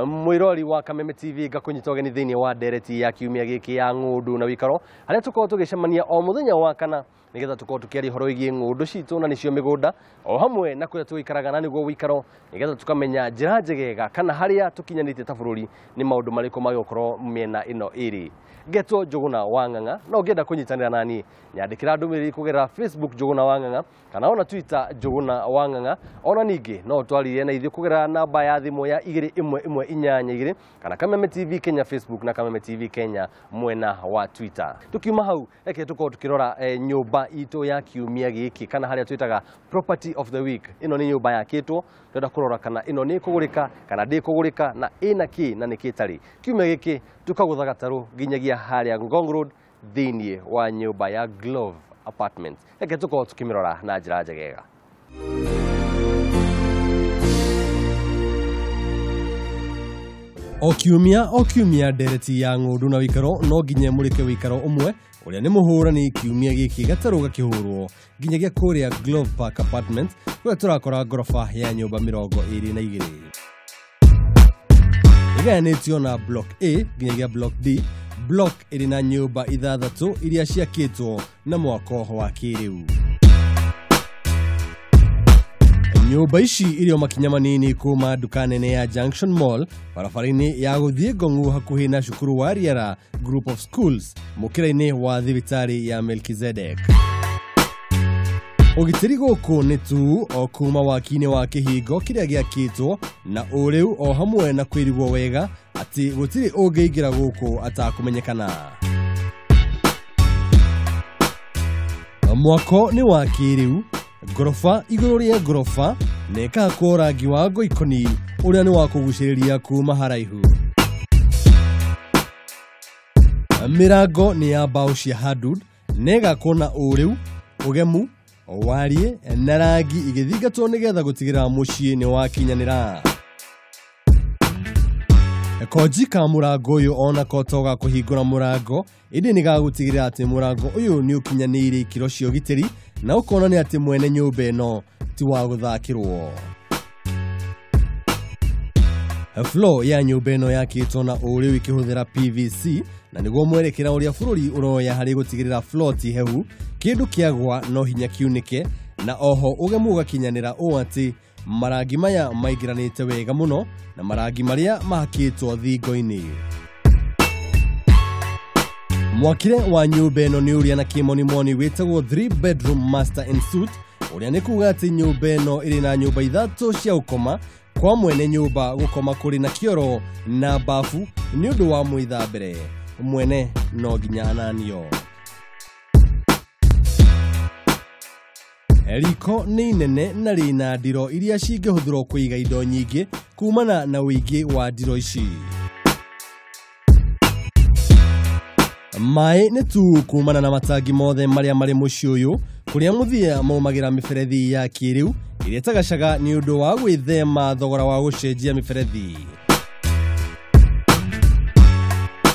Mwirori wa Kameme TV ngakunyita ũgeni thĩinĩ wa ndereti ya kiumia gĩkĩ ya ng'ũndũ na wĩikaro harĩa tũkoragwo tũgĩcemania o mũthenya wa kana nĩgetha tũkorwo tũkĩaria ũhoro wĩgiĩ ng'ũndũ citũ na nĩcio mĩgũnda o hamwe na kũrĩa tũikaraga na nĩguo wĩikaro nĩgetha tũkamenya njĩra njegega kana harĩa tũkinyanĩtie ta bũrũri nĩ maũndũ marĩkũ magĩgũkorwo mĩena ĩno ĩrĩ. Ngetwo Njũgũna wa Ng'ang'a na ũngĩenda kũnyitanĩra nani nyandĩkĩra ndũmĩrĩri kũgerera Facebook Njũgũna wa Ng'ang'a kana ona Twitter Njũgũna wa Ng'ang'a. Ona ningĩ no twarire na ithuĩ kũgerera namba ya thimũ ya 21182 kana Kameme TV Kenya Facebook na Kameme TV Kenya mwena wa Twitter. Tukiuma hau reke tũkorwo tũkĩrora nyũmba itũ ya kiumia gĩkĩ kana harĩa twĩtaga property of the week. Ĩno nĩ nyũmba yakĩtwo twenda kũrora kana ĩno nĩ kũgũrĩka kana ndĩkũgũrĩka na ĩna kĩ na nĩkĩ ĩtarĩ. Kiumia gĩkĩ tukagũtha gatarũ nginyagia harĩa Ngong Road thĩinĩ wa nyũmba ya Glove Apartments. Reke tũkorwo tũkĩmĩrora na njĩra njegega. O kiumia ndereti ya ng'ũndũ na wĩikaro no nginya mũrĩke wĩikaro ũmwe ũrĩa nĩ mũhũrani kiumia gĩkĩ gatarũ gakĩhũrwo nginyagia kũrĩa Glove Park Apartments kũrĩa tũrakora ngoroba ya nyũmba 22. Ĩgayanĩtio na Block A nginyagia Block D. Block ĩrĩ na nyũmba 6 iria ciakĩtwo na mwako wa kĩrĩu. Nyũmba ici irio makinya manini kuma nduka nene ya Junction Mall barabara-inĩ ya gũthiĩ Ngong'u hakuhĩ na cukuru wa Riara Group of Schools mũkĩra-inĩ wa thibitarĩ ya Melkizedek. Ũgitĩri gũkũ nĩ tu o kuma waki-inĩ wa kĩhingo kĩrĩa gĩakĩtwo na ũrĩu o hamwe na kwĩrigwo wega atĩ gũtirĩ ũngĩingĩra gũkũ atakũmenyekana. Mwako nĩ wa kĩrĩu, ngoroba igũrũ rĩa ngoroba na ĩkahakwo rangi wa ngoikoni ũrĩa nĩ wa kũgucĩrĩria kuma haraihu. Mĩrango nĩ ya mbaũ cia hardwood na ĩgakwo na ũrĩu, ũgemu, wariĩ na rangi igĩthingatwo nĩgetha gũtigĩrĩra mũciĩ nĩ wakinyanĩra. Konji ka mũrango ũyũ onako to ga kũhingũra mũrango ĩndĩ nĩ gagũtigĩrĩra atĩ mũrango ũyũ nĩ ũkinyanĩirie ikĩro cia ũgitĩri na ũkonania atĩ mwene nyũmba ĩno ti wa gũthakĩrwo. Floor ya nyũmba ĩno yakĩtwo na ũrĩu ĩkĩhũthĩra PVC na nĩguo mwerekera ũrĩa bũrũri ũroya harĩ gũtigĩrĩra floor ti hehu, kĩndũ kĩagwa no hinya kiunĩke na oho ũgemu ũgakinyanĩra ũũ atĩ marangi maya maingĩranĩte wega mũno na marangi marĩa mahakĩtwo thingo-inĩ. Mwakĩre wa nyũmba ĩno nĩ ũrĩa na kĩmonimoni wĩtagwo 3 bedroom master and suite ũrĩa nĩ kuga atĩ nyũmba ĩno ĩrĩ na nyũmba 3 cia gũkoma kwa mwene nyũmba gũkoma kũrĩ na kĩoro na bafu nĩ ũndũ wa mwĩthambĩre. Mwene no nginya ananio. Riko nĩ inene na rĩna ndiro iria cingĩhũthĩrwo kũiga indo nyingĩ kumana na ũingĩ wa ndiro ici. Maĩ nĩ tu kumana na matangi mothe marĩa marĩ mũciĩ ũyũ kũrĩa mũthia maumagĩra mĩberethi ya kĩrĩu ĩrĩa ĩtagacaga nĩ ũndũ wa gwĩthema thogora wa gũcenjia mĩberethi.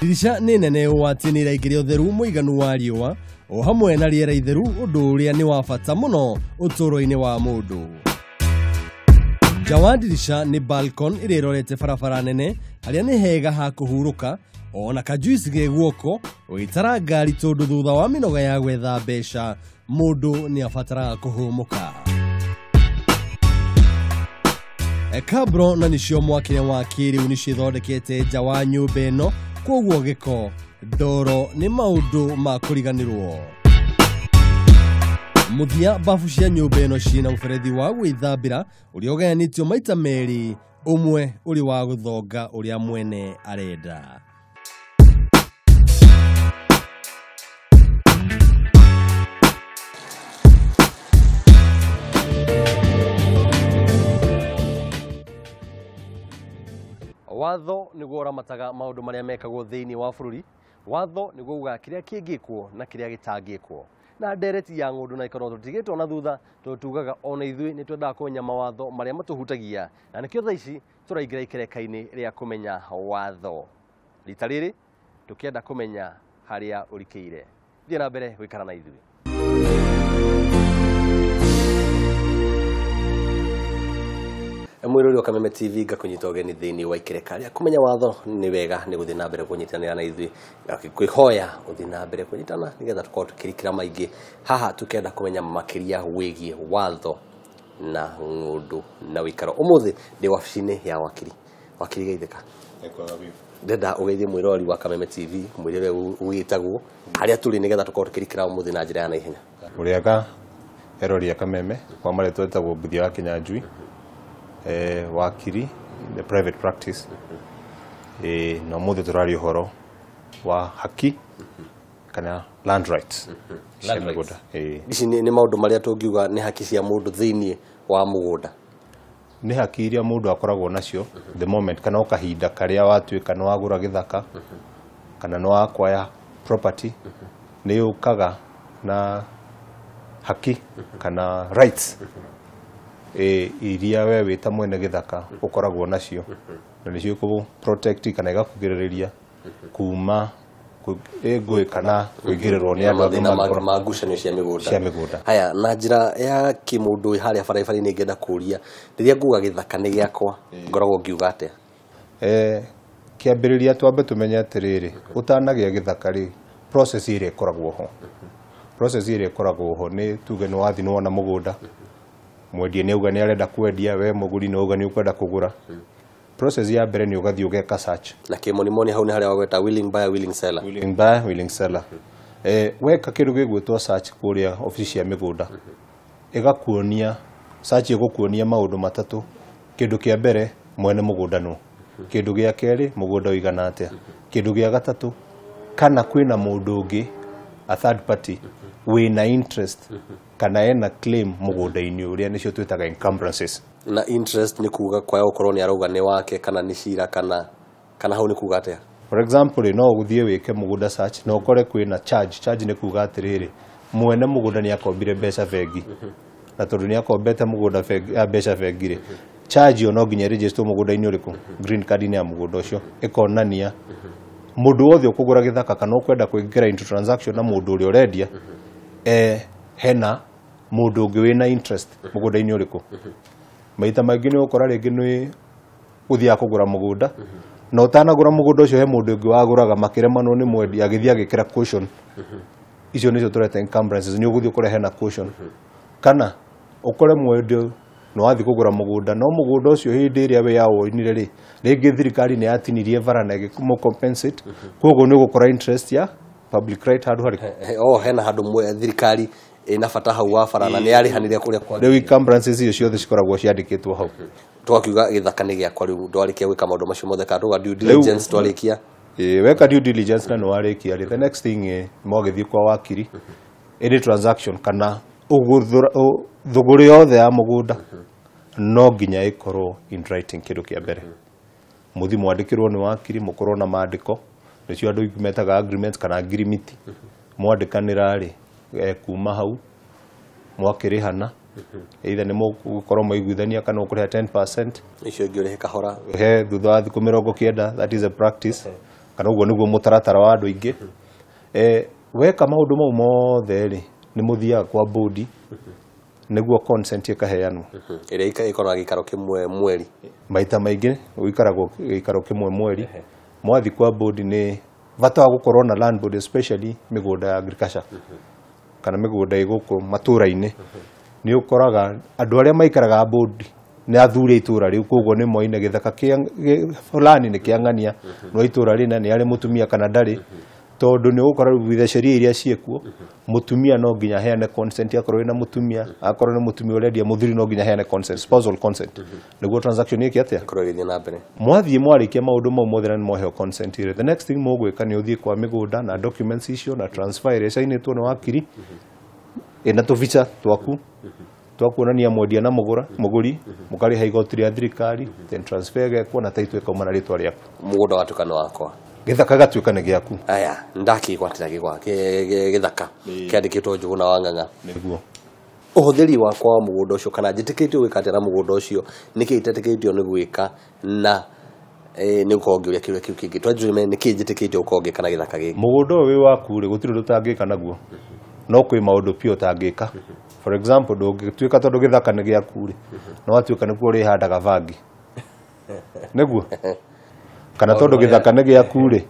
Ndirica nĩ nene ũũ atĩ nĩ ĩraingĩria ũtheru mũiganu wa riũa o hamwe na rĩera itheru ũndũ ũrĩa nĩ wa bata mũno ũtũũro-inĩ wa mũndũ. Nja wa ndirica nĩ balcony ĩrĩa ĩrorete barabara nene harĩa nĩ hega ha kũhurũka ona kajuici ge guoko ũgĩtara ngari tondũ thutha wa mĩnoga ya gwetha mbeca mũndũ nĩ abataraga kũhũmũka. Kabro na nĩcio mwakĩre wa kĩrĩu nĩcithondekete nja wa nyũmba ĩno koguo gĩko ndoro nĩ maũndũ ma kũriganĩrwo. Mũthia bafu cia nyũmba ĩno ciĩna mũberethi wa gwĩthambĩra ũrĩa ũgayanĩtio maita merĩ, ũmwe ũrĩ wa gũthonga ũrĩa mwene arenda. Watho nĩguo ũramataga maũndũ marĩa mekagwo thĩinĩ wa bũrũri. Watho nĩguo ugaga kĩrĩa kĩngĩkwo na kĩrĩa gĩtangĩkwo. Na ndereti ya ng'ũndũ na ikorwo tũtigĩtwo na thutha tondũ tugaga ona ithuĩ nĩ twendaga kũmenya mawatho marĩa matũhutagia na nĩkĩo thaa ici tũraingĩra ikereka-inĩ rĩa kũmenya watho. Rita rĩrĩ tũkĩenda kũmenya harĩa ũrikĩire. Thiĩ na mbere gũikara na ithuĩ. Mwirori wa Kameme TV, ngakunyita ũgeni thĩinĩ wa ikereka rĩa kũmenya watho nĩ wega nĩ gũthiĩ na mbere kũnyitanĩra na ithuĩ, ngakĩhoya ũthiĩ na mbere kũnyitana nĩgetha tũkorwo tũkĩrikĩra maingĩ haha tũkĩenda kũmenya makĩria wĩgiĩ watho na ng'ũndũ na wĩikaro. Ũmũthĩ ndĩ wabici-inĩ ya wakiri, wakiri Geithĩka, ndenda ũgeithie mwĩrori wa Kameme TV, mwĩrĩ ũrĩa wĩtagwo harĩa tũrĩ nĩgetha tũkorwo tũkĩrikĩra ũmũthĩ na njĩra ya naihenya. Ũrĩaga erori ya Kameme kwa marĩtwa etagwo Mbuthia wa Kinyanjui, wakiri the private practice. Na ũmũthĩ tũraria ũhoro wa haki kana land rights cia Land rights. mĩgũnda. Ici nĩ maũndũ marĩa tũngiuga nĩ haki cia mũndũ thĩinĩ wa mũgũnda. Nĩ haki iria mũndũ akoragwo nacio the moment kana o kahinda karĩa watuĩka nĩ wagũra gĩthaka kana nĩ wakwaya property, nĩ yũkaga na haki kana rights iria we wĩ ta mwene gĩthaka ũkoragwo nacio, na nĩcio ikũ protect kana igakũgirĩrĩria kuma ngũĩ kana kũingĩrĩrwo nĩ andũ angĩ mathĩna mangĩkorwo ma ngucanio cia mĩgũnda. Cia mĩgũnda. Haya, na njĩra ya kĩmũndũ harĩa barabara-inĩ ngenda kũria, rĩrĩa nguga gĩthaka nĩ gĩakwa ngoragwo ngiuga atĩa? Kĩambĩrĩria twambe tũmenye atĩrĩrĩ, ũtanagĩa gĩthaka rĩ, process ĩrĩa ĩkoragwo ho, process ĩrĩa ĩkoragwo ho nĩ tuge nĩ wathiĩ nĩwona mũgũnda, mwendia nĩ auga nĩ arenda kwendia, we mũgũri nĩ auga nĩ ũkwenda kũgũra. Process ya mbere nĩ ũgathiĩ ũgeka search. Na kĩmonimoni hau nĩ harĩa wagweta willing buyer, willing seller. Willing buyer, willing seller. Weka kĩndũ gĩgwĩtwo search kũrĩa obici cia mĩgũnda, ĩgakuonia search ĩgũkuonia maũndũ matatũ. Kĩndũ kĩa mbere, mwene mũgũnda nũ. Kĩndũ gĩa kerĩ, mũgũnda ũigana atĩa. Kĩndũ gĩa gatatũ, kana kwĩna mũndũ ũngĩ, a third party, wĩna interest kana ena claim mũgũnda-inĩ ũrĩa, nĩcio twĩtaga encumbrances. Na interest nĩ kuga kwaya gũkorwo nĩ arauga nĩ wake kana nĩ cira kana hau nĩ kuga atĩa? For example, no ũgũthiĩ wĩke mũgũnda search na ũkore kwĩna charge. Charge nĩ kuga atĩrĩrĩ, mwene mũgũnda nĩ akombire mbeca bengi, na tondũ nĩ akombete mũgũnda bengi, mbeca bengi rĩ, charge ĩyo no nginya ĩregister mũgũnda-inĩ ũrĩkũ, green card-inĩ ya mũgũnda ũcio, ĩkonania mũndũ wothe ũkũgũra gĩthaka kana ũkwenda kũingĩra into transaction na mũndũ ũrĩa ũrendia, hena mũndũ ũngĩ wĩna interest mũgũnda-inĩ ũrĩkũ. Maita maingĩ nĩ ũgũkora rĩngĩ nĩ ũthiaga kũgũra mũgũnda, na ũtanagũra mũgũnda ũcio he mũndũ ũngĩ wagũraga, makĩremanwo nĩ mwendia, agĩthiĩ agĩkĩra caution. Icio nĩcio tũreta encumbrances. Nĩ ũgũthiĩ ũkore hena caution, kana ũkore mwendia nĩ wathiĩ kũgũra mũgũnda, no mũgũnda ũcio hĩndĩ ĩrĩa we yawonire rĩ, rĩngĩ thirikari nĩ yatinirie bara na ĩgĩkũmũ compensate, koguo nĩ ũgũkora interest ya public right handũ harĩkũ. O hena handũ thirikari ĩna bata hau wa bara na nĩ yarĩhanire kũrĩa kwa Rĩu encumbrances icio ciothe cikoragwo ciandĩkĩtwo hau. Twakiuga gĩthaka nĩ gĩakwa rĩu ndwarĩkia gwĩka maũndũ macio mothe, kana tuga due diligence twarĩkia? Weka due diligence na nĩ warĩkia rĩ, the next thing, mwagĩthiĩ kwa wakiri, any transaction kana thũgũrĩ yothe ya mũgũnda no nginya ĩkorwo in writing. Kĩndũ kĩa mbere, mũthi mwandĩkĩrwo nĩ wakiri, mũkorwo na maandĩko, nĩcio andũ aingĩ metaga agreements kana ngirimiti. Mwandĩkanĩra rĩ, kuma hau mwakĩrĩhana, either nĩ mũgũkorwo mwaiguithania kana ũkũrĩha 10% icio ingĩ ũrĩhe kahora, he thutha wa thikũ 90, that is a practice, kana ũguo nĩguo mũtaratara wa andũ aingĩ. Weka maũndũ mau mothe rĩ, nĩ mũthiaga kwa bodi nĩguo consent ĩkaheanwo. Ĩrĩa ĩkoragwo gĩikaro kĩmwe mweri. Maita maingĩ ũikaragwo gĩikaro kĩmwe mweri. Mwathi kwa bodi, nĩ bata wa gũkorwo na land board, especially mĩgũnda ya agriculture kana mĩgũnda ĩ gũkũ matũra-inĩ, nĩ ũkoraga andũ arĩa maikaraga bodi nĩ athuri a itũra rĩu, koguo nĩ moine gĩthaka kĩa fulani nĩ kĩa ng'ania no itũra rĩna nĩ arĩ mũtumia kana ndarĩ, tondũ nĩ ũgũkora rĩu sheria iria ciĩkuo, mũtumia no nginya aheane consent akorwo wĩna mũtumia, akorwo nĩ mũtumia ũrendia mũthuri no nginya aheane consent, spousal consent, nĩguo transaction ĩke atĩa? Ĩkorwo ĩgĩthiĩ na mbere. Mwathiĩ mwarĩkia maũndũ mau mothe na nĩ mwaheo consent rĩ, the next thing mũgwĩka nĩ ũthiĩ kwa mĩgũnda na documents icio na transfer ĩrĩa ĩcainĩtwo nĩ wakiri ĩna tũbica twaku twa kuonania mwendia na mũgũra mũgũri, mũkarĩha igoti rĩa thirikari, then transfer ĩgekwo na title ĩkauma na rĩtwa rĩaku. Mũgũnda watuĩka nĩ wakwa. Gĩthaka gĩgatuĩka nĩ gĩaku. Aya, ndakĩgwatĩra gĩthaka kĩandĩkĩtwo Njũgũna wa Ng'ang'a. Nĩguo. Ũhũthĩri wakwa wa mũgũnda ũcio, kana njĩtĩkĩtio gwĩka atĩa na mũgũnda ũcio, nĩkĩ itetĩkĩtio nĩ gwĩka, na nĩ gũkorwo ngĩũria kĩũria kĩu kĩngĩ twanjũrie, nĩkĩ njĩtĩkĩtio gũkorwo ngĩka na gĩthaka gĩkĩ? Mũgũnda ũyũ wĩ waku rĩ, gũtirĩ ũndũ ũtangĩka naguo. No kwĩ maũndũ pia ũtangĩka. For example, ndũngĩtuĩka tondũ gĩthaka nĩ gĩaku rĩ, no watuĩka nĩkuo ũrĩhandaga bangi, nĩguo? Kana tondũ gĩthaka nĩ gĩaku rĩ,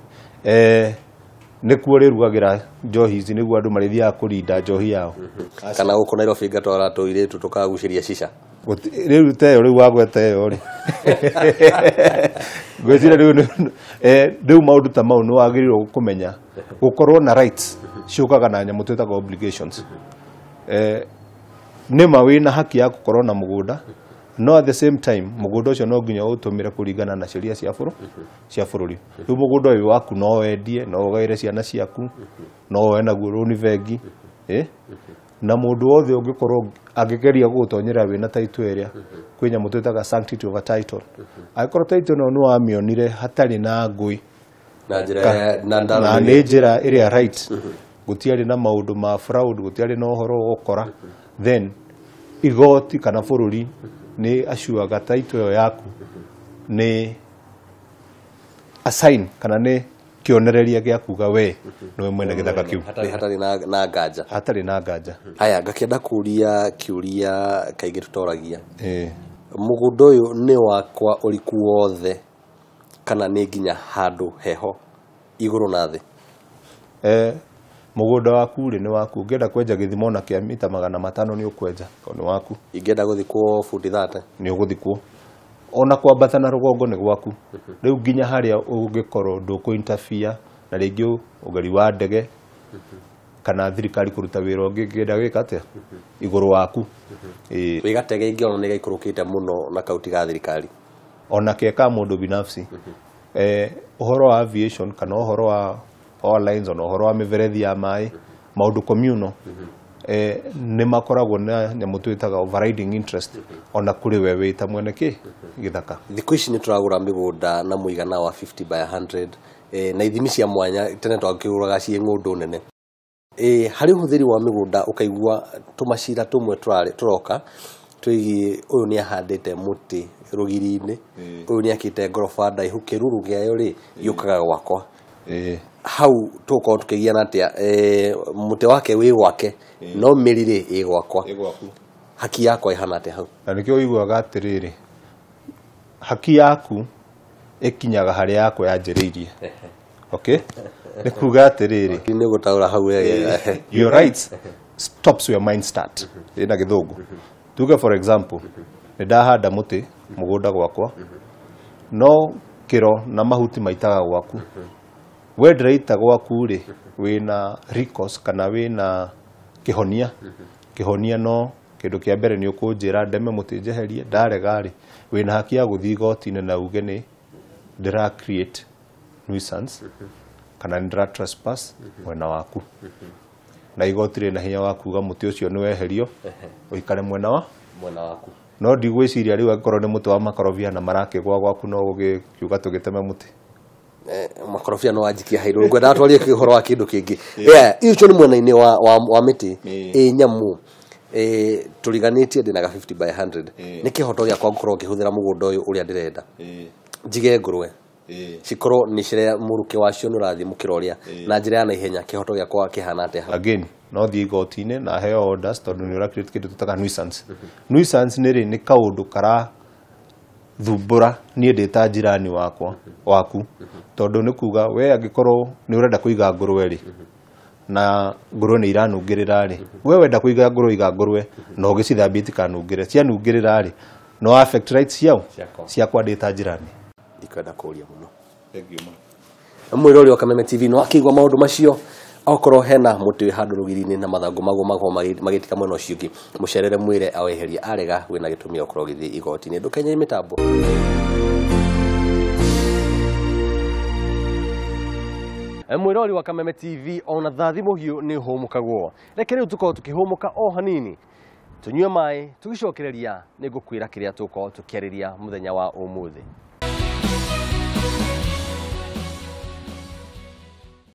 nĩkuo ũrĩrugagĩra njohi ici, nĩguo andũ marĩthiaga kũrinda njohi yao. Kana gũkũ Nairobi ngatwara tũirĩtu tũkagucĩria cica. Rĩu ta ĩyo, rĩu wagweta ĩyo rĩ, ngwĩciria rĩu rĩu maũndũ ta mau nĩ wagĩrĩirwo kũmenya gũkorwo na rights ciũkaga na nyamũ twĩtaga obligations. Nĩma wĩna haki ya gũkorwo na mũgũnda, no at the same time mũgũnda ũcio no nginya ũtũmĩre kũringana na sheria cia bũrũri. Rĩu mũgũnda ũyũ waku no wendie, no ũgaĩre ciana ciaku, no woe naguo rũni bengi, na mũndũ wothe ũngĩkorwo angĩgeria gũgũtonyera wĩna title ĩrĩa, kwĩ nyamũ twĩtaga sanctity of a title. Angĩkorwo title ĩno nĩ wamĩonire hatarĩ na ngũĩ na njĩra na na nĩ njĩra ĩrĩa right, gũtiarĩ na maũndũ ma fraud, gũtiarĩ na ũhoro wa ũkora, then igoti kana bũrũri nĩ acuaga title ĩyo yaku nĩ a sign kana nĩ kĩonereria gĩa kuga we nĩwe mwene gĩthaka kĩu. Hatarĩ na nganja. Hatarĩ na nganja. Haya, ngakĩenda kũria kĩũria kaingĩ tũtoragia. Mũgũnda ũyũ nĩ wakwa ũriku wothe kana nĩ nginya handũ heho igũrũ na thĩ? Mũgũnda waku rĩ, nĩ waku. Ũngĩenda kwenja gĩthima ona kĩa mita 500 nĩ ũkwenja tondũ nĩ waku. Ingĩenda gũthikwo buti 30? Nĩ ũgũthikwo. Ona kwambata na rũgongo nĩ gwaku. Rĩu nginya harĩa ũngĩkorwo ndũkũ interfere na rĩngĩ ũgeri wa ndege kana thirikari kũruta wĩra ũngĩ ĩngĩenda gwĩka atĩa igũrũ waku. Wĩ gatege ingĩona nĩ gaikũrũkĩte mũno na kauti ga thirikari. Ona ke ka mũndũ binafsi. Ũhoro wa aviation kana ũhoro wa power lines, ona ũhoro wa mĩberethi ya maĩ, maũndũ communal, nĩ makoragwo na nyamũ twĩtaga overriding interest ona kũrĩ we wĩ ta mwene kĩ gĩthaka. Thikũ ici nĩ tũragũra mĩgũnda na mũigana wa 50 by 100, na ithimi cia mwanya, tene twakĩgũraga ciĩ ng'ũndũ nene. Harĩ ũhũthĩri wa mĩgũnda ũkaigua tũmacira tũmwe tũroka twĩgiĩ ũyũ nĩ ahandĩte mũtĩ rũgiri-inĩ, ũyũ nĩ akĩte ngoroba ndaihu, kĩruru kĩayo rĩ gĩũkaga gwakwa. Hau tũgũkorwo tũkĩgiana atĩa? Mũtĩ wake wĩ gwake, no mĩri rĩ ĩ gwakwa. Ĩ gwaku. Haki yakwa ĩhana atĩa hau? Na nĩkĩo ũiguaga atĩrĩrĩ, haki yaku ĩkinyaga harĩa yakwa yanjĩrĩirie. Okay? Nĩ kuga atĩrĩrĩ, Nĩ gũtaũra hau wega. Your rights stops where mine start. Ĩna gĩthũngũ. Tuge for example, nĩ ndahanda mũtĩ mũgũnda gwakwa, no kĩro na mahuti maitaga gwaku. We ndĩraita gwaku rĩ, wĩna recourse kana wĩna kĩhonia. Kĩhonia no kĩndũ kĩa mbere nĩ ũkũnjĩra ndeme mũtĩ njeherie, ndarega rĩ, wĩna haki ya gũthiĩ igoti-inĩ na uge nĩ ndĩra create nuisance kana nĩ ndĩra trespass mwena waku. Na igoti rĩna hinya wa kuga mũtĩ ũcio nĩ weherio ũikare mwena wa mwena waku. No ndigwĩciria rĩu angĩkorwo nĩ mũtĩ wa makorobia na marakĩgwa gwaku no ũgĩkiuga tũgĩteme mũtĩ. Makorobia no wanjikia hairũ, ngwendaga twarie ũhoro wa kĩndũ kĩngĩ. Yeah, icio nĩ mwena-inĩ wa mĩtĩ. Ĩ nyamũ, tũriganĩtie ndĩna ga 50 by 100, nĩ kĩhoto gĩakwa gũkorwo ngĩhũthĩra mũgũnda ũyũ ũrĩa ndĩrenda. Njige ngũrwe cikorwo nĩ cirea mũrukĩ wacio nĩ ũrathiĩ mũkĩra ũrĩa na njĩra ya naihenya, kĩhoto gĩakwa kĩhana atĩa hau? Again, no thiĩ igoti-inĩ na heo orders tondũ nĩ ũra create kĩndũ tũtaga nuisance. Nuisance nĩ rĩ, nĩ kaũndũ kara thumbũra niĩ ndĩ ta njirani wakwa waku, tondũ nĩ kuga we angĩkorwo nĩ ũrenda kũiga ngũrwe rĩ, na ngũrwe nĩ iranungĩrĩra rĩ, we wenda kũiga ngũrwe, iga ngũrwe na ũgĩcithambie itikanungĩre, cianungĩrĩra rĩ, no affect rights ciao Ciakwa. Ciakwa ndĩ ta njirani. Ndikwenda kũria mũno. Mwĩrori wa Kameme TV no akĩigua maũndũ macio, okorwo hena mũtĩ wĩ handũ rũgiri-inĩ na mathangũ maguo makorwo magĩtika mwena ũcio ũngĩ, mũcerere mwĩre aweherie, arega wĩna gĩtũmi gĩa gũkorwo ũgĩthiĩ igoti-inĩ. Ndũkenye mĩtambo. Mwĩrori wa Kameme TV, ona thathi mũhiũ nĩ ũhũmũkagwo. Reke rĩu tũkorwo tũkĩhũmũka o hanini, tũnyue maĩ, tũgĩcokereria nĩ ngũkwĩra kĩrĩa tũgũkorwo tũkĩarĩria mũthenya wa ũmũthĩ.